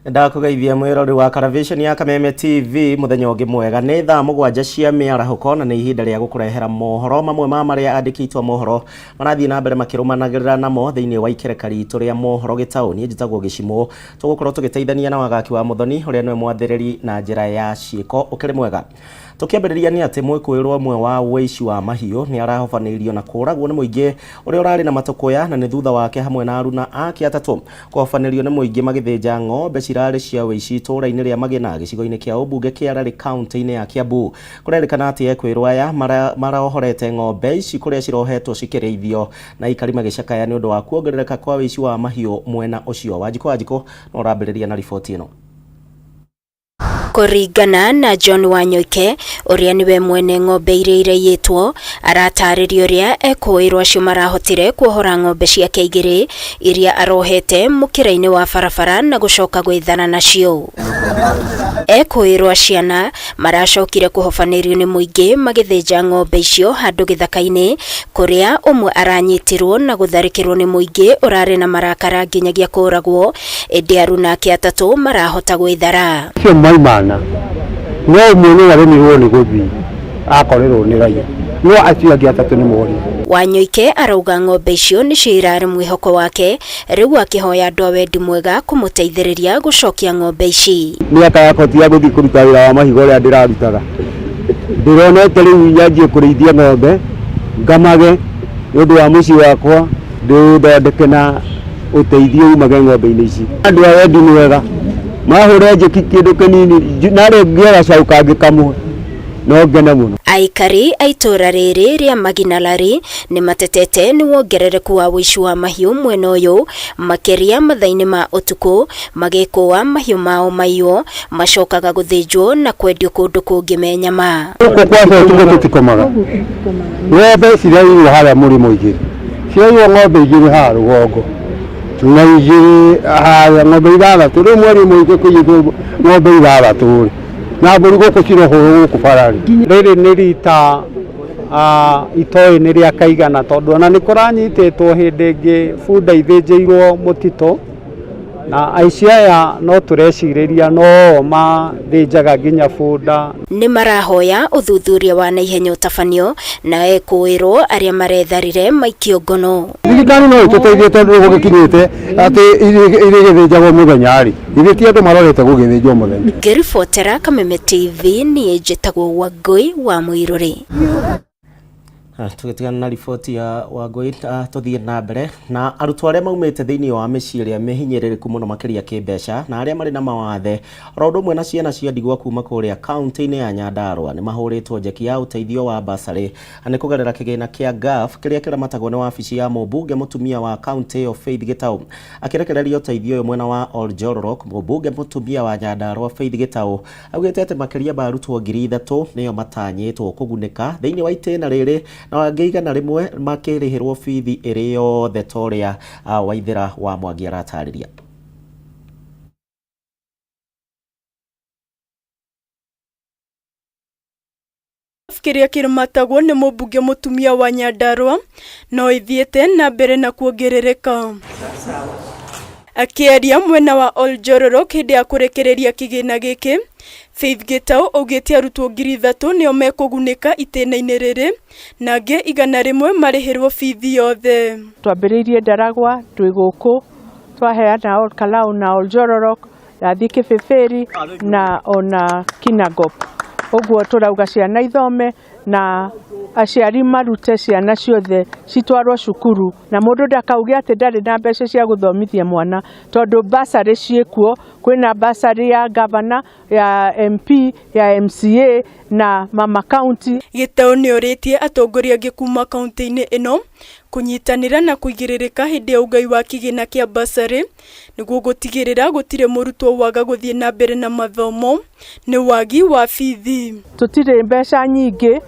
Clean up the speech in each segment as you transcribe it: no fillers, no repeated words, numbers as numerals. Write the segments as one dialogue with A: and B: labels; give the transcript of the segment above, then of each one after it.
A: Ndakugeithia mwirori wa Caravation ya Kameme TV muthenya ungi mwega. Nĩ thaa 7 cia mĩarahũko na nĩ ihinda rĩa gũkũrehera mohoro mamwe ma marĩa andĩkĩtwo mohoro marathiĩ na mbere makĩrũmanagĩrĩra namo thĩinĩ wa ikereka ritũ rĩa mohoro gĩtaũ. Niĩ njĩtagwo Gĩcimũ, tũgũkorwo tũgĩteithania na Wagaki wa Mũthoni ũrĩa nĩwe mwathĩrĩri na njĩra ya ciĩko. Ũkĩrĩ mwega. Tũkĩambĩrĩria nĩ atĩ mwĩkũĩrwo ũmwe wa ũici wa mahiũ nĩ arahobanĩirio na kũragwo nĩ mũingĩ ũrĩa ũrarĩ na matũkũya, na nĩ thutha wake hamwe na aruna ake atatũ kũhobanĩrio nĩ mũingĩ magĩthĩnja ng'ombe cirarĩ cia ũici itũũra-inĩ rĩa Magĩna gĩcigo-inĩ kĩa ũmbunge kĩa Rari kaunti-inĩ ya Kiambu. Kũrerĩkana atĩ ekwĩrwo aya marohorete ng'ombe ici kũrĩa cirohetwo cikĩrĩithio na aikari magĩcakaya nĩ ũndũ wa kuongerereka kwa ũici wa mahiũ mwena ũcio. Wanjikũ Wanjikũ no ũrambĩrĩria na riboti ĩno.
B: Kũringana na John Wanyoike ũrĩa nĩwe mwene ng'ombe iria iraiyĩtwo, aratarĩria ũrĩa ekũĩrwo acio marahotire kuohora ng'ombe ciake igĩrĩ iria arohete mũkĩra-inĩ wa barabara na gũcoka gwĩthara nacio. Ekũĩrwo a ciana maracokire kũhobanĩrio nĩ mũingĩ magĩthĩnja ng'ombe icio handũ gĩthaka-inĩ kũrĩa ũmwe aranyitirwo na gũtharĩkĩrwo nĩ mũingĩ ũrarĩ na marakara nginyagia kũragwo, ĩndĩ aruna ake atatũ marahota gwĩthara.
C: Acio maimana no ũmwe nĩ aremirwo nĩ gũthiĩ akorerwo nĩ raia, no acio angĩ atatũ nĩ morire.
B: Wanyoike arauga ng'ombe icio nĩcio irarĩ mwĩhoko wake, rĩu akĩhoya andũ a wendi mwega kũmũteithĩrĩria gũcokia ng'ombe ici.
C: Mĩaka yakwa ti ya gũthiĩ kũruta wĩra wa mahiga ũrĩa ndĩrarutaga, ndĩronete rĩu nyanjie kũrĩithia ng'ombe ngamage nĩ ũndũ wa mũciĩ wakwa ndĩũthondeke na ũteithio umage ng'ombe-inĩ ici. Andũ a wendi mwega mahũre njeki kĩndũ kĩnini narĩ ngĩe gacaũ kangĩ kamwe no ngene mũno.
B: Aikari a itũũra rĩrĩ rĩa Maginalari nĩ matetete nĩ wongerereku wa ũici wa mahiũ mwena ũyũ, makĩria mathaa-inĩ ma ũtukũ, magĩkũa mahiũ mao maiywo, macokaga gũthĩnjwo na kwendio kũndũ kũngĩ me nyama.
C: Gũkũ kwa ũtukũ tũtikomaga, ng'ombe ciraiywo harĩa mũrĩmo igĩrĩ, ciraiywo ng'ombe igĩrĩ haha rũgongo na igĩrĩ harĩa, ng'ombe ithathatũ. Rĩu mweri ũmwe kũiyĩtwo ng'ombe ithathatũ rĩ, na mbũri gũkũ cirohũrwo gũkũ bara-rĩ.
D: Rĩrĩ nĩ rita itoĩ nĩ rĩa kaigana, tondũ ona nĩ kũranyitĩtwo hĩndĩ ĩngĩ bunda ithĩnjĩirwo mũtitũ, na aici aya no tũrecirĩria no o mathĩnjaga nginya bunda.
B: Nĩ marahoya ũthuthuria wa naihenya ũtabanio na ekũĩrwo arĩa maretharire maikio ngono.
C: Thirikari no ĩtũteithie tondũ nĩ gũgĩkinyĩte atĩ irĩgĩthĩnjagwo mũthenya rĩ, githĩ ti andũ marorete gũgĩthĩnjwo mũthenya.
B: Ngĩribotera Kameme TV niĩ njĩtagwo Wangũi wa Mũirũrĩ.
A: Tũgĩtigana na riboti ya Wangũi, tũthiĩ na mbere na arutwo arĩa maumĩte thĩinĩ wa mĩciĩ ĩrĩa mĩhinyĩrĩrĩku mũno makĩria kĩmbeca na arĩa marĩ na mawathe oro ũndũ ũmwe na ciana cia ndigwa kuma kũrĩa kaunti-inĩ ya Nyandarua nĩ mahũrĩtwo njeki ya ũteithio wa basarĩ nĩ kũgerera kĩgĩna kĩa GAF kĩrĩa kĩramatagwo nĩ wabici ya mũmbunge mũtumia wa kaunti ĩyo Faith Gĩtaũ. Akĩrekereria ũteithio ũyũ mwena wa Oljororok, mũmbunge mũtumia wa Nyandarua Faith Gĩtaũ augĩte atĩ makĩria ma arutwo 3,000 nĩo matanyĩtwo kũgunĩka thĩinĩ wa itĩna rĩrĩ na angĩ 100 makĩrĩhĩrwo bithi ĩrĩ yothe ta ũrĩa Waithĩra wa Mwangi aratarĩria.
E: Kĩrĩa kĩramatagwo nĩ mũmbunge mũtumia wa Nyandarua no ĩthiĩte na mbere na kuongerereka. Akĩaria mwena wa Oljororok hĩndĩ ya kũrekereria kĩgĩna gĩkĩ, Faith Gĩtaũ augĩte arutwo 3,000 nĩo mekũgunĩka itĩna-inĩ rĩrĩ na angĩ 100 marĩhĩrwo bithi yothe.
F: Twambĩrĩirie Ndaragwa twĩ gũkũ, twaheana Olkalau na Oljororok, ndathiĩ Kĩbĩbĩri na ona Kinangop. Ũguo tũrauga ciana ithome na aciari marute ciana ciothe citwarwo cukuru, na mũndũ ndakauge atĩ ndarĩ na mbeca cia gũthomithia mwana, tondũ bursary ciĩkuo, kwĩna bursary ya governor, ya MP, ya MCA na mama county.
E: Gĩtaũ nĩorĩtie atongoria angĩ kuma kaunti-inĩ ĩno kũnyitanĩra na kũigĩrĩrĩka hĩndĩ ya ũgai wa kĩgĩna kĩa bursary nĩguo gũtigĩrĩra gũtirĩ mũrutwo waga gũthiĩ na mbere na mathomo nĩ wagi wa bithi.
F: Tũtirĩ mbeca nyingĩ,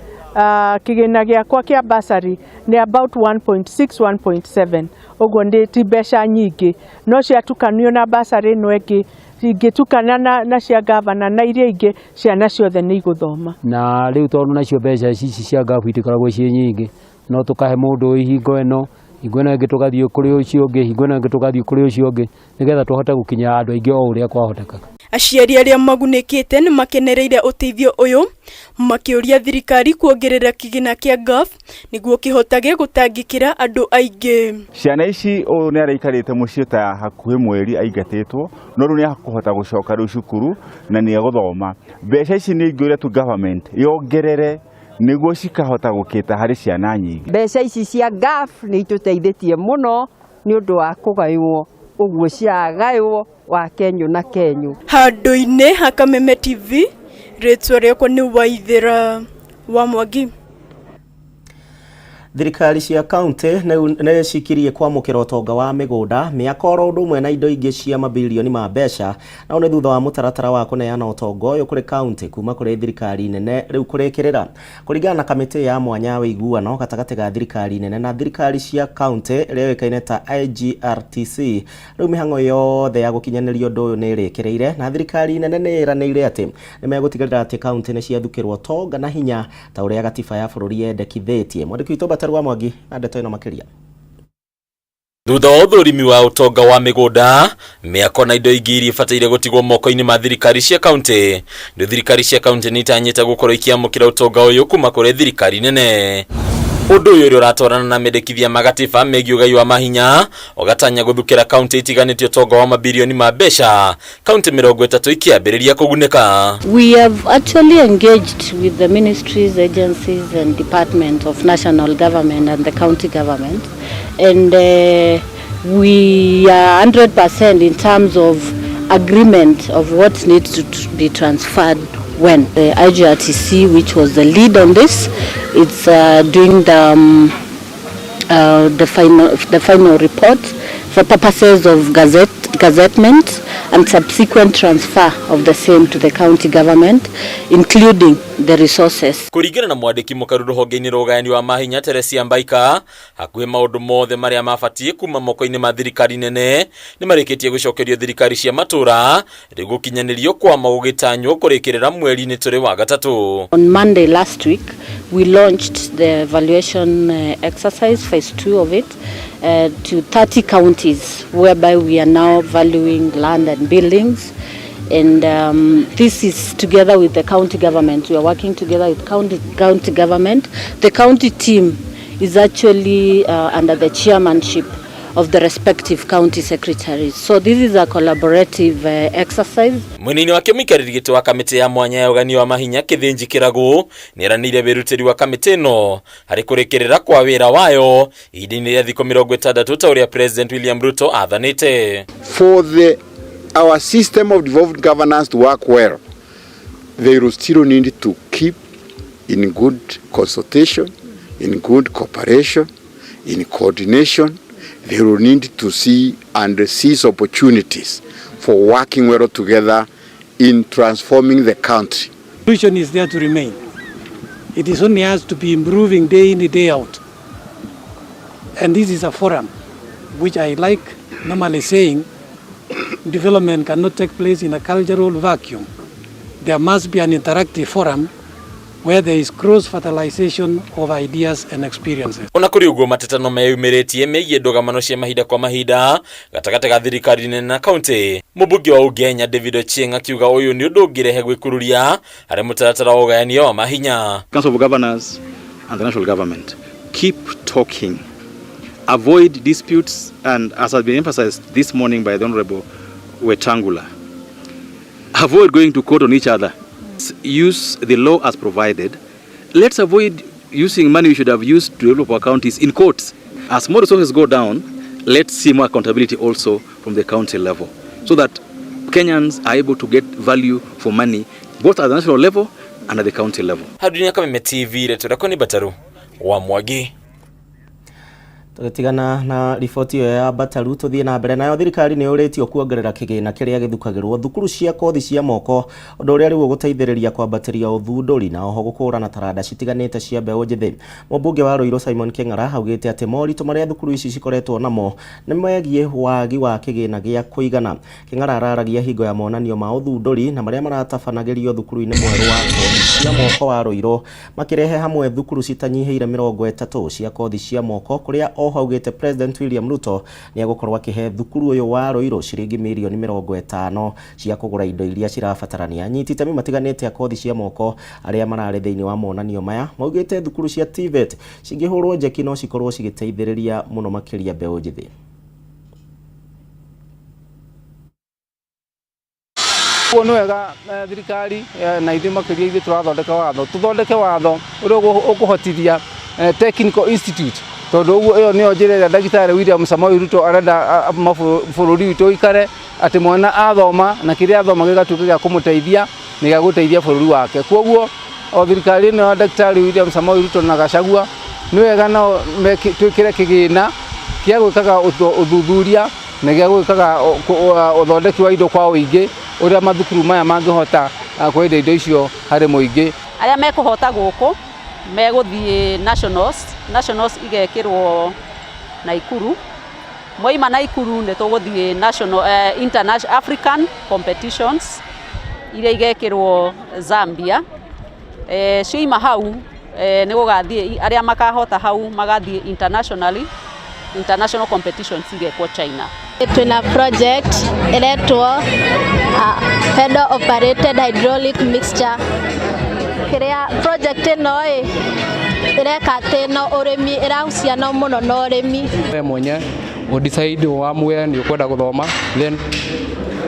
F: Kĩgĩna gĩakwa kĩa bursary nĩ about 1.6 1.7, ũguo nĩ ti mbeca nyingĩ, no ciatukanio na bursary ĩno ĩngĩ ingĩtukana na cia gavana na iria ingĩ, ciana ciothe nĩ igũthoma.
G: Na rĩu tondũ nacio mbeca ici cia ngabu itikoragwo ciĩ nyingĩ, no tũkahe mũndũ ũyũ hingo ĩno, hingo ĩno ĩngĩ tũgathiĩ kũrĩ ũcio ũngĩ, hingo ĩno ĩngĩ tũgathiĩ kũrĩ ũcio ũngĩ, nĩgetha tũhote gũkinyĩra andũ aingĩ o ũrĩa kwahoteka.
E: Aciari arĩa magunĩkĩte nĩ makenereire ũteithio ũyũ, makĩũria thirikari kuongerera kĩgĩna kĩa NGAAF nĩguo kĩhotage gũtangĩkĩra andũ aingĩ.
H: Ciana ici, ũyũ nĩ araikarĩte mũciĩ ta hakuhĩ mweri aingatĩtwo, no rĩu nĩ akũhota gũcoka rĩu cukuru na nĩ egũthoma. Mbeca ici nĩ ingĩũria tu government yongerere nĩguo cikahota gũkĩta harĩ ciana nyingĩ.
I: Mbeca ici cia NGAAF nĩ itũteithĩtie mũno nĩ ũndũ wa kũgaywo ũguo ciragaywo wa kenyũ na kenyũ.
E: Handũ-inĩ ha Kameme TV, rĩtwa rĩakwa nĩ Waithĩra wa Mwangi.
A: Thirikari cia kaunti nĩ cikirie kwamũkĩra ũtonga wa mĩgũnda, mĩako, oro ũndũ ũmwe na indo ingĩ cia mabirioni ma mbeca, na ũũ nĩ thutha wa mũtaratara wa kũneana ũtonga ũyũ kũrĩ kaunti kuma kũrĩ thirikari nene rĩu kũrĩkĩrĩra. Kũringana na kamĩtĩ ya mwanya ya ũiguano gatagatĩ ga thirikari nene na thirikari cia kaunti ĩrĩa yũĩkaine ta IGRTC, rĩu mĩhang'o yothe ya gũkinyanĩria ũndũ ũyũ nĩ ĩrĩkĩrĩire, na thirikari nene nĩ ĩranĩire atĩ nĩ megũtigĩrĩra atĩ kaunti nĩ ciathukĩrwo ũtonga na hinya ta ũrĩa gatiba ya bũrũri yendekithĩtie. Mwandĩki witũ Bataru wa Mwangi na ndeto ĩno makĩria.
J: Thutha wa ũthũrimi wa ũtonga wa mĩgũnda, mĩako na indo ingĩ iria ibataire gũtigwo moko-inĩ ma thirikari cia kaunti, rĩu thirikari cia kaunti nĩ itanyĩte gũkorwo ikĩamũkĩra ũtonga ũyũ kuma kũrĩ thirikari nene. Ũndũ ũyũ ũrĩa ũratwarana na mendekithia ma gatiba megiĩ ũgai wa mahinya ũgatanya gũthukĩra kaunti itiganĩtie ũtonga wa mabirioni ma mbeca, kaunti 30 ikĩambĩrĩria kũgunĩka.
K: We have actually engaged with the ministries, agencies and departments of national government and the county government, and we are 100% in terms of agreement of what needs to be transferred when. The IGRTC, which was the lead on this, it's doing the final report for purposes of gazettement and subsequent transfer of the same to the county government, including the resources.
J: Kũringana na mwandĩki mũkaru rũhonge-inĩ rwa ũgayani wa mahinya Teresia Mbaika, hakuhĩ maũndũ mothe marĩa mabatiĩ kuma moko-inĩ ma thirikari nene nĩ marĩkĩtie gũcokerio thirikari cia matũra, rĩu gũkinyanĩrio kwamo gũgĩtanywo kũrĩkĩrĩra mweri-inĩ tũrĩ wa gatatũ.
K: On Monday last week, we launched the evaluation exercise, phase two of it, to 30 counties, whereby we are now valuing land and buildings. And this is together with the county government. We are working together with county government. The county team is actually under the chairmanship of the respective county secretaries. So this is a collaborative exercise.
J: Mwena-inĩ wake, mũikarĩri gĩtĩ wa kamĩtĩ ya mwanya ya ũgani wa mahinya Kĩthĩnji Kĩragũ nĩ eranĩire wĩrutĩri wa kamĩtĩ ĩno harĩ kũrĩkĩrĩra kwa wĩra wayo ihinda-inĩ rĩa thikũ 60 ta ũrĩa President William Ruto athanĩte.
L: For our system of devolved governance to work well, they will still need to keep in good consultation, in good cooperation, in coordination. They will need to see and seize opportunities for working well together in transforming the country.
M: Solution is there to remain. It is only us to be improving day in, day out. And this is a forum which I like normally saying development cannot take place in a cultural vacuum. There must be an interactive forum where there is cross fertilization of ideas and experiences.
J: Ona kũrĩ ũguo, mateta no meyumĩrĩtie megiĩ ndũgamano cia mahinda kwa mahinda gatagatĩ ga thirikari nene na kaunti, mũmbunge wa Ugenya David Ochieng akiuga ũyũ nĩ ũndũ ũngĩrehe gwĩkururia harĩ mũtaratara wa ũgayania wa mahinya.
N: Council of Governors and the national government keep talking, avoid disputes, and as has been emphasized this morning by the Honorable Wetangula, avoid going to court on each other. Use the law as provided. Let's avoid using money we should have used to develop our counties in courts. As more resources go down, let's see more accountability also from the county level, so that Kenyans are able to get value for money both at the national level and at the county level.
J: Handũ-inĩ ya Kameme TV, rĩtwa rĩakwa nĩ Bataru wa Mwangi.
A: Tũgĩtigana na riboti ĩyo ya Bataru tũthiĩ na mbere nayo, thirikari nĩ yũrĩtio kuongerera kĩgĩna kĩrĩa gĩthukagĩrwo thukuru cia kothi cia moko, ũndũ ũrĩa rĩu ũgũteithĩrĩria kwambatĩria ũthundũri na oho gũkũrana taranda citiganĩte cia mbeũ njĩthĩ. Mũmbunge wa Ruiru Simon Kĩng'ara augĩte atĩ moritũ marĩa thukuru ici cikoretwo namo nĩ megiĩ wagi wa kĩgĩna gĩa kũigana. Kĩng'ara araragia hingo ya monanio ma ũthundũri na marĩa maratabanagĩrio thukuru-inĩ mwerũ wa kothi cia moko wa Ruiru, makĩrehe hamwe thukuru citanyihĩire 30 cia kothi cia moko, kũrĩa oho augĩte President William Ruto nĩ egũkorwo akĩhe thukuru ũyũ wa Ruiru ciringi mirioni 50 cia kũgũra indo iria cirabatarania. Anyiti itemi matiganĩte a kothi cia moko arĩa mararĩ thĩinĩ wa monanio maya maugĩte thukuru cia TVET cingĩhũrwo njeki no cikorwo cigĩteithĩrĩria mũno makĩria mbeũ njĩthĩ.
O: Ũguo nĩ wega thirikari na ithuĩ makĩria ithuĩ tũrathondeka watho, tũthondeke watho ũrĩa ũkũhotithia Technical Institute, tondũ ũguo ĩyo nĩyo njĩra ĩrĩa ndagĩtarĩ William Samoei Ruto arenda bũrũri witũ ũikare, atĩ mwana athoma na kĩrĩa athoma gĩgatuĩka gĩa kũmũteithia na gĩa gũteithia bũrũri wake. Kwoguo o thirikari ĩno ya ndagĩtarĩ William Samoei Ruto na Gachagua nĩ wega nao twĩkĩre kĩgĩna kĩa gwĩkaga ũthuthuria na gĩa gwĩkaga ũthondeki wa indo kwa ũingĩ, ũrĩa mathukuru maya mangĩhota kwendia indo icio harĩ mũingĩ.
P: Arĩa mekũhota gũkũ megũthiĩ nationals, nationals igekĩrwo Naikuru. Mwaima Naikuru nĩ tũgũthiĩ national, international, African competitions iria igekĩrwo Zambia. Cioima hau nĩ gũgathiĩ arĩa makahota hau magathiĩ internationally, international competitions igekwo China.
Q: Twĩna project ĩretwo pedal operated hydraulic mixture. Kĩrĩa project ĩno ĩ ĩreka atĩ no ũrĩmi, ĩrahusiana mũno na ũrĩmi.
R: We mwenye ũdecide wamue nĩ ũkwenda gũthoma, then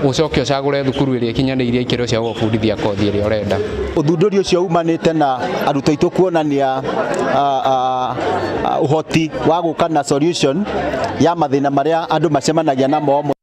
R: ũcoke ũcagũre thukuru ĩrĩa ĩkinyanĩirie ikĩro cia gũbundithia kothi ĩrĩa ũrenda.
S: Ũthundũri ũcio umanĩte na arutwo aitũ kuonania ũhoti wa gũka na solution ya mathĩna marĩa andũ macemanagia namo.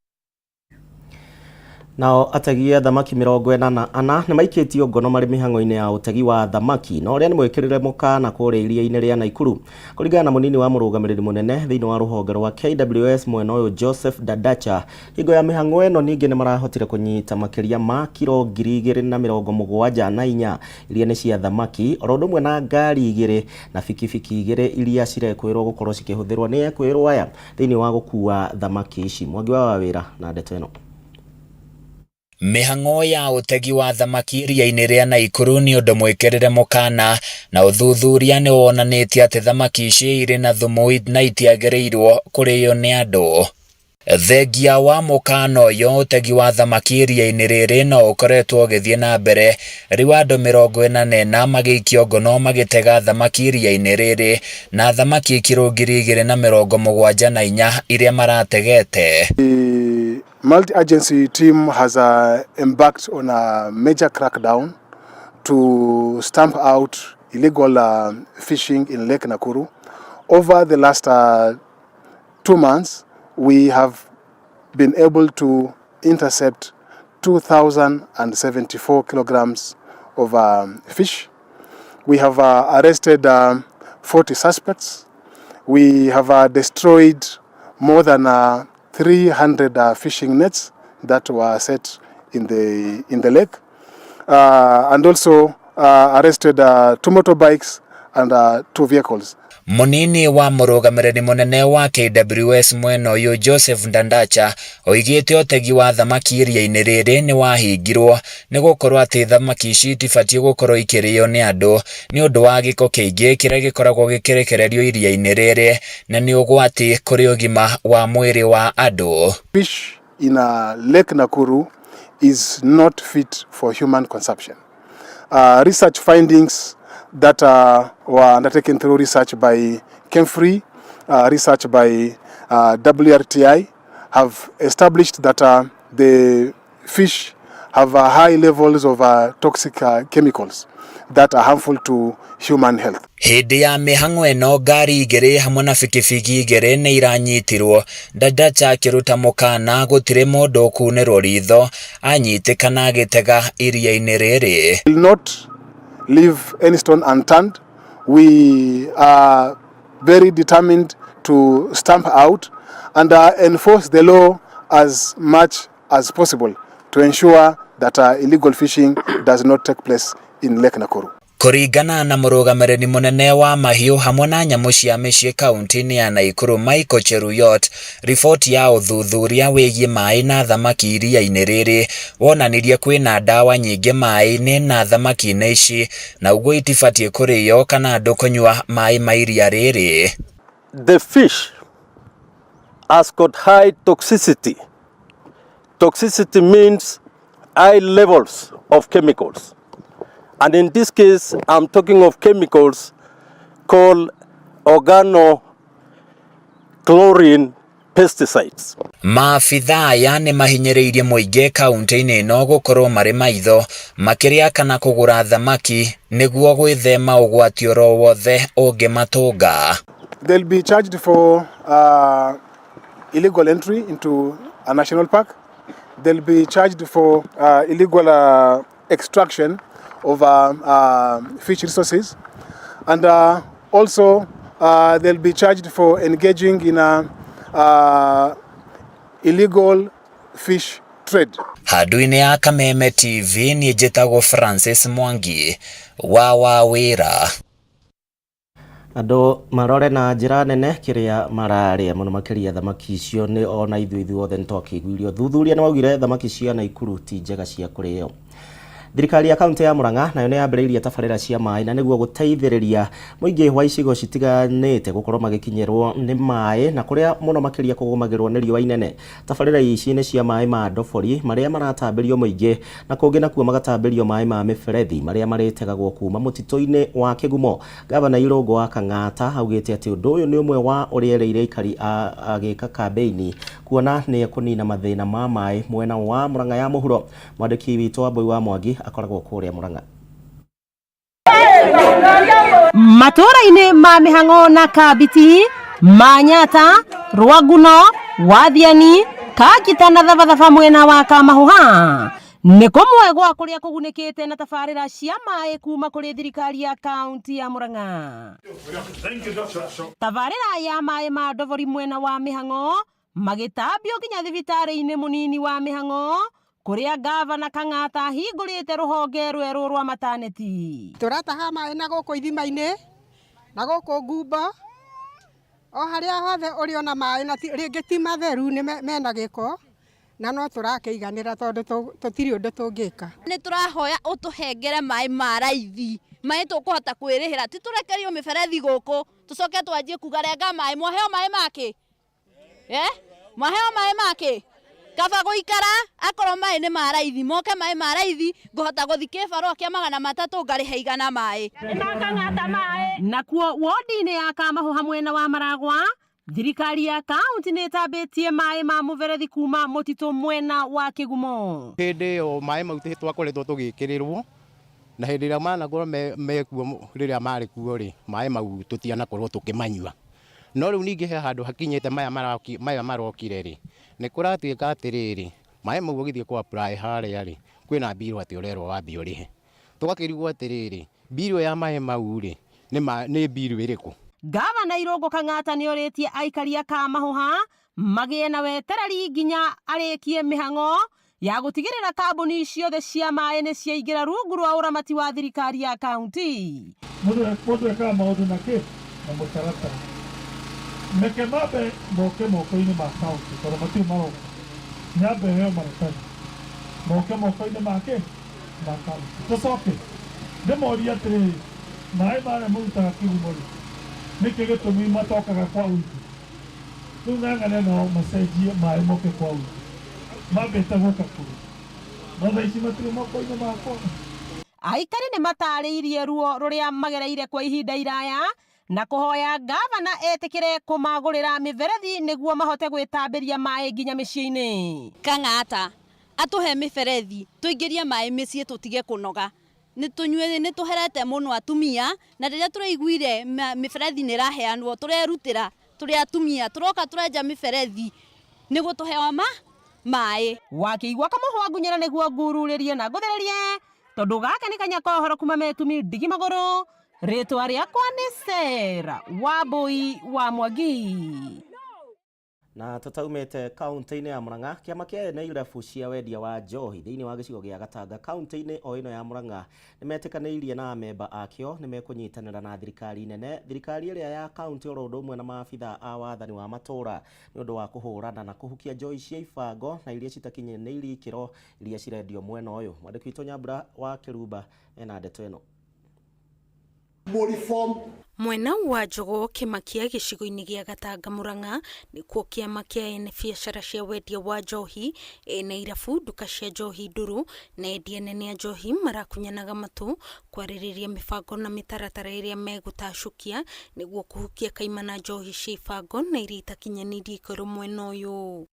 A: Nao ategi a thamaki 44 nĩ maikĩtio ngono marĩ mĩhang'o-inĩ ya ũtegi wa thamaki, na ũrĩa nĩ mwĩkĩrĩre mũkana kũrĩa iria-inĩ rĩa Naikuru. Kũringana na mũnini wa mũrũgamĩrĩri mũnene thĩinĩ wa rũhonge rwa KWS mwena ũyũ Joseph Dadacha, hingo ya mĩhang'o ĩno ningĩ nĩ marahotire kũnyita makĩria ma kiro 2074 iria nĩ cia thamaki, oro ũndũ ũmwe na ngari 2 na bikibiki 2 iria cirekwĩrwo gũkorwo cikĩhũthĩrwo nĩ ekwĩrwo aya thĩinĩ wa gũkua thamaki ici. Mwangi wa wawĩra na ndeto ĩno.
T: Mĩhang'o ya ũtegi wa thamaki iria-inĩ rĩa Naikuru nĩ ũndũ mwĩkĩrĩre mũkana, na ũthuthuria nĩ wonanĩtie atĩ thamaki ici irĩ na thumu na itiagĩrĩirwo kũrĩo nĩ andũ. Thengia wa mũkana ũyũ, ũtegi wa thamaki iria-inĩ rĩrĩ no ũkoretwo ũgĩthiĩ na mbere, rĩu andũ 44 magĩikio ngono magĩtega thamaki iria-inĩ rĩrĩ, na thamaki kiro 2074 iria marategete.
U: The multi-agency team has embarked on a major crackdown to stamp out illegal fishing in Lake Nakuru. Over the last 2 months, we have been able to intercept 2,074 kilograms of fish. We have arrested 40 suspects. We have destroyed more than 300 fishing nets that were set in the lake, and also arrested 2 motorbikes and 2 vehicles.
T: Munini wa mũrũgamĩrĩri mũnene wa KWS mwena ũyũ Joseph Ndandacha oigĩte ũtegi wa thamaki iria-inĩ rĩrĩ nĩ wahingirwo nĩ gũkorwo atĩ thamaki ici itibatiĩ gũkorwo ikĩrĩo nĩ andũ nĩ ũndũ wa gĩko kĩingĩ kĩrĩa gĩkoragwo gĩkĩrekererio iria-inĩ rĩrĩ na nĩ ũgwati kũrĩ ũgima wa mwĩrĩ wa andũ.
U: Fish in Lake Nakuru is not fit for human consumption. Research findings that were undertaken through research by Kemfrey, research by WRTI have established that the fish have high levels of toxic chemicals that are harmful to human health.
T: Hĩndĩ ya mĩhang'o ĩno ngari 2 hamwe na bikibiki 2 nĩ iranyitirwo. Ndadacha akĩruta mũkana gũtirĩ mũndũ ũkunĩrwo ritho anyitĩkana agĩtega iria-inĩ rĩrĩ.
U: Will not leave any stone unturned. We are very determined to stamp out and enforce the law as much as possible to ensure that illegal fishing does not take place in Lake Nakuru.
T: Kũringana na mũrũgamĩrĩri mũnene wa mahiũ hamwe na nyamũ cia mĩciĩ kaunti-inĩ ya Nakuru Michael Cheruiyot, riboti ya ũthuthuria wĩgiĩ maĩ na thamaki iria-inĩ rĩrĩ wonanirie kwĩna ndawa nyingĩ maĩ-inĩ na thamaki-inĩ ici na ũguo itibatiĩ kũrĩo kana andũ kũnyua maĩ ma iria rĩrĩ.
D: The fish has got high toxicity. Toxicity means high levels of chemicals. And in this case, I'm talking of chemicals called organochlorine pesticides.
T: Maabithaa aya nĩ mahinyĩrĩirie mũingĩ kaunti-inĩ ĩno gũkorwo marĩ maitho makĩrĩa kana kũgũra thamaki nĩguo gwĩthema ũgwati oro wothe ũngĩmatũnga.
U: They'll be charged for illegal entry into a national park. They'll be charged for illegal extraction of fish resources. And also they'll be charged for engaging in a illegal fish trade.
T: Handũ-inĩ ya Kameme TV niĩ njĩtagwo Francis Mwangi wa Wawĩra.
A: Andũ marore na njĩra nene kĩrĩa mararĩa mũno makĩria thamaki icio nĩ ona ithuĩ ithuothe nĩ twakĩiguire ũthuthuria nĩ waugire thamaki cia Nakuru ti njega cia kũrĩo. Thirikari ya kaunti ya Murang'a nayo nĩ yambĩrĩirie tabarĩra cia maĩ na nĩguo gũteithĩrĩria mũingĩ wa icigo citiganĩte gũkorwo magĩkinyĩrwo nĩ maĩ na kũrĩa mũno makĩria kũgũmagĩrwo nĩ riũa inene. Tabarĩra ici nĩ cia maĩ ma ndobori marĩa maratambĩrio mũingĩ na kũngĩ nakuo magatambĩrio maĩ ma mĩberethi marĩa marĩtegagwo kuma mũtitũ-inĩ wa Kĩgumo. Gavana Irũngũ wa Kang'ata augĩte atĩ ũndũ ũyũ nĩ ũmwe wa ũrĩa erĩire aikari agĩka kambĩini kuona nĩ ekũnina mathĩna ma maĩ mwena wa Murang'a ya mũhuro. Mwandĩki witũ Wambui wa Mwangi akoragwo kũrĩa Murang'a.
V: Matũũra-inĩ ma mĩhang'o na Kambiti, Manyata, Rwanguno, Wathiani, Kangita na Thabathaba mwena wa Kamahuha nĩ kũmwe gwa kũrĩa kũgunĩkĩte na tabarĩra cia maĩ kuma kũrĩ thirikari ya kaunti ya Murang'a. Tabarĩra ya maĩ ma ndobori mwena wa mĩhang'o magĩtambio nginya thibitarĩ-inĩ mũnini wa mĩhang'o kũrĩa gavana Kang'ata ahingũrĩte rũhonge rwerũ rwa mataneti.
W: Tũrataha maĩ na gũkũ ithima-inĩ na gũkũ ngumbo o harĩa hothe ũrĩona maĩ na rĩngĩ ti matheru nĩ mena gĩko na no tũrakĩiganĩra tondũ tũtirĩ ũndũ tũngĩka.
X: Nĩ tũrahoya ũtũhengere maĩ ma raithi, maĩ tũkũhota kwĩrĩhĩra, ti tũrekerio mĩberethi gũkũ tũcoke twanjie kuga renga maĩ, mwaheo maĩ makĩ? Mwaheo maĩ makĩ? Kaba gũikara akorwo maĩ nĩ ma raithi, moke maĩ ma raithi ngũhota gũthiĩ kĩbarũa kĩa 300 ngarĩha 100 maĩ.
V: Nakuo wodi-inĩ ya Kamahuha mwena wa Maragwa, thirikari ya kaunti nĩ ĩtambĩtie maĩ ma mũberethi kuma mũtitũ mwena wa Kĩgumo.
Y: Hĩndĩ ĩyo maĩ mau twakoretwo tũgĩkĩrĩrwo na hĩndĩ ĩrĩa manakorwo mekuo rĩrĩa marĩ kuo rĩ, maĩ mau tũtianakorwo tũkĩmanyua. No rĩu ningĩ he handũ hakinyĩte maya marokire rĩ, nĩ kũratuĩka atĩrĩrĩ, maĩ mau ũgĩthiĩ kũ apply harĩa rĩ, kwĩna mbirũ atĩ ũrerwo wambe ũrĩhe. Tũgakĩrigwo atĩrĩrĩ, mbirũ ya maĩ mau rĩ, nĩ mbirũ ĩrĩkũ?
V: Gavana Irũngũ Kang'ata nĩ orĩtie aikari a Kamahuha magĩe na wetereri nginya arĩkie mĩhang'o ya gũtigĩrĩra kambuni ciothe cia maĩ nĩ ciaingĩra rungu rwa ũramati wa thirikari ya kaunti.
Z: Mũndũ ekaga maũndũ na kĩ na mũtaratara. Meke mambe moke moko-inĩ ma kaunti tondũ matirĩ maroka, nyambe heo maratathi moke moko-inĩ make ma kaunti. Tũcoke ndĩmorie atĩrĩrĩ, maĩ marĩa mũrutaga Kĩgumo rĩ, nĩkĩ gĩtũmi matokaga kwa ũingĩ? Rĩu ng'ang'ane nao macenjie maĩ moke kwa ũingĩ, mambĩte gũka kũrĩ no thaa ici matirĩ moko-inĩ makwa.
V: Aikari nĩ matarĩirie ruo rũrĩa magereire kwa ihinda iraya na kũhoya gavana etĩkĩre kũmagũrĩra mĩberethi nĩguo mahote gwĩtambĩria maĩ nginya mĩciĩ-inĩ.
X: Kang'ata atũhe mĩberethi tũingĩrie maĩ mĩciĩ tũtige kũnoga. Nĩ tũnyue nĩ tũherete mũno atumia na rĩrĩa tũraiguire mĩberethi nĩ ĩraheanwo tũrerutĩra tũrĩ atumia tũroka tũrenja mĩberethi nĩguo tũheo maĩ.
V: Wakĩigua kamũhwa ngunyĩra nĩguo ngururĩrie na ngũthererie tondũ gaka nĩ kanya ka ũhoro kuma metumi ndigi magũrũ. Rĩtwa rĩakwa nĩ Sarah Wambui wa Mwangi.
A: Na tutaumite kaunti-inĩ ya Murang'a, kĩama kĩa ene irabu cia wendia wa njohi thĩinĩ wa gĩcigo gĩa Gatanga kaunti-inĩ o ĩno ya Murang'a nĩmetĩkanĩirie na amemba akĩo nĩmekũnyitanĩra na thirikari nene, thirikari ĩrĩa ya kaunti oro ũndũ ũmwe na maabitha a wathani wa matũũra nĩ ũndũ wa kũhũrana na kũhukia njohi cia ibango na iria citakinyanĩirie ikĩro iria cirendio mwena ũyũ. Mwandĩki witũ Nyambura wa Kĩrumba ena ndeto ĩno.
E: Mwena wa Njogoo Kĩmakia gĩcigo-inĩ gĩa Gatanga Murang'a nĩkuo kĩama kĩa ene biacara cia wendia wa njohi, ene irabu, nduka cia njohi ndũrũ na endia nene a njohi marakunyanaga matũ kwarĩrĩria mĩbango na mĩtaratara ĩrĩa megũtacũkia nĩguo kũhukia kaimana njohi cia ibango na iria itakinyanĩirie ikĩro mwena ũyũ.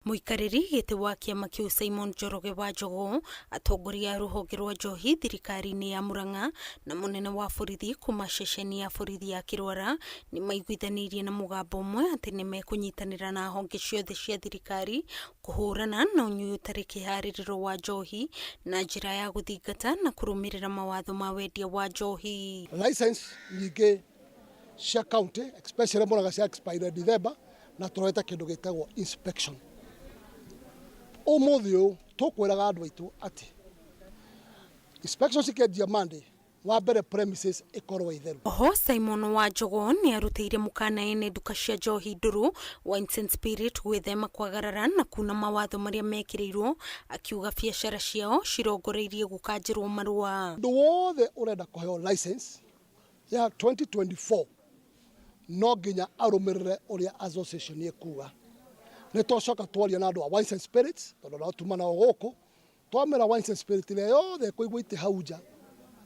E: Mũikarĩri gĩtĩ wa kĩama kĩu Simon Njoroge wa Njogoo, atongoria a rũhonge rwa njohi thirikari-inĩ ya Murang'a na mũnene wa borithi kuma ceceni ya borithi ya Kĩrwara nĩmaiguithanĩirie na mũgambo ũmwe atĩ nĩmekũnyitanĩra na honge ciothe cia thirikari kũhũrana na ũnyui ũtarĩ kĩharĩrĩro wa njohi na njĩra ya gũthingata na kũrũmĩrĩra mawatho ma wendia wa njohi.
B: License nyingĩ cia county especially Murang'a cia expire December na tũrorete kĩndũ gĩtagwo inspection. Ũmũthĩ ũyũ tũkwĩraga andũ aitũ atĩ inspection cikĩanjia Monday, wa mbere premises ĩkorwo ĩ theru.
E: Oho Simon wa Njogoo nĩarutĩire mũkana ene nduka cia njohi ndũrũ Wines and Spirit gwĩthema kwagarara na kuna mawatho marĩa mekĩrĩirwo, akiuga biacara ciao cirongoreirie gũkanjĩrwo marũa.
B: Mũndũ wothe ũrenda kũheo license ya 2024 no nginya arũmĩrĩre ũrĩa association ĩkuga. Nĩ twacoka twaria na andũ a Wines and Spirits tondũ nao tuma nao gũkũ, twamera Wines and Spirit ĩrĩa yothe ĩkũigwo itĩ hau nja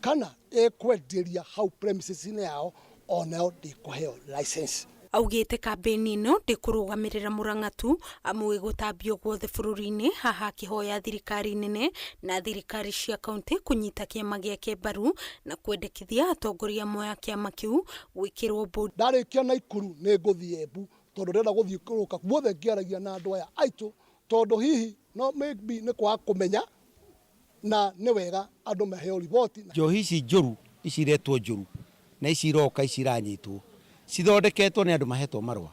B: kana ĩkwenderia hau premises-inĩ yao onayo ndĩkũheo license.
E: Augĩte kambĩini ĩno ndĩkũrũgamĩrĩra Murang'a tu amu ĩgũtambio guothe bũrũri-inĩ, haha akĩhoya thirikari nene na thirikari cia kaunti kũnyita kĩama gĩake mbaru na kwendekithia atongoria amwe a kĩama kĩu gwĩkĩrwo mbũndi.
B: Ndarĩkia Naikuru nĩ ngũthiĩ Embu tondũ ndĩrenda gũthiĩ kũrũka guothe ngĩaragia na andũ aya aitũ tondũ hihi no maybe nĩ kwaga kũmenya na nĩ wega andũ maheo riboti.
C: Njohi ici njũru ici iretwo njũru na ici iroka ici iranyitwo cithondeketwo nĩ andũ mahetwo marũa.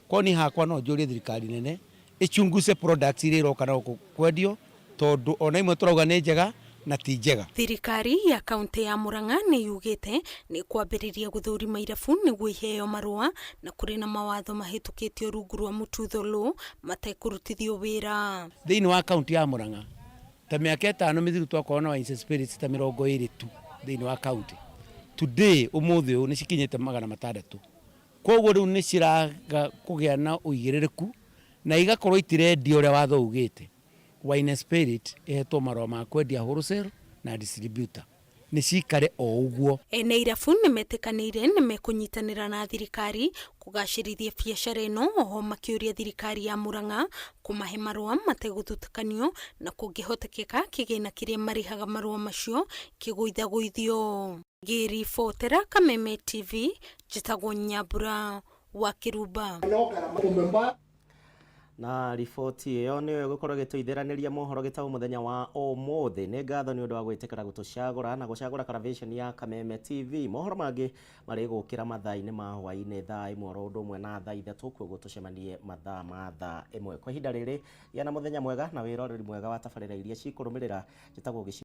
C: Korwo niĩ hakwa no njũrie thirikari nene ĩchunguze products iria iroka na gũkũ kwendio tondũ ona imwe tũrauga nĩ njega na ti njega.
E: Thirikari ya kaunti ya Murang'a nĩ yugĩte nĩ kwambĩrĩria gũthũrima irabu nĩguo iheo marũa na kũrĩ na mawatho mahĩtũkĩtio rungu rwa Mututho Law matekũrutithio wĩra.
C: Thĩinĩ wa kaunti ya Murang'a ta mĩaka 5 mĩthiru twakorwo na Wines and Spirits ta 20 tu thĩinĩ wa kaunti. Today ũmũthĩ ũyũ nĩ cikinyĩte 600. Koguo rĩu nĩ ciraga kũgĩa na ũigĩrĩrĩku na igakorwo itirendia ũrĩa watho ugĩte. Wine and Spirit ihetwo marũa ma kwendia wholesale na distributor nĩ cikare o ũguo.
E: Ene irabu nĩmetĩkanĩire nĩmekũnyitanĩra na thirikari kũgacĩrithia biacara ĩno, oho makĩũria thirikari ya Murang'a kũmahe marũa mategũthutũkanio na kũngĩhotekeka kĩgĩna kĩrĩa marĩhaga marũa macio kĩgũithagũithio. Ngĩribotera Kameme TV, njĩtagwo Nyambura wa Kĩrumba.
A: Na riboti ĩyo nĩyo ĩgũkorwo ĩgĩtũithĩranĩria mohoro gĩtaũ mũthenya wa ũmũthĩ. Nĩ ngatho nĩ ũndũ wa gwĩtĩkĩra gũtũcagũra na gũcagũra Caravation ya Kameme TV. Mohoro mangĩ marĩgũkĩra mathaa-inĩ ma hwaĩ-inĩ thaa 1 oro ũndũ ũmwe na thaa 3, koguo tũcemanie mathaa ma thaa 1. Kwa ihinda rĩrĩ gĩa na mũthenya mwega na wĩroreri mwega wa tabarĩra iria cikũrũmĩrĩra. Njĩtagwo Gĩci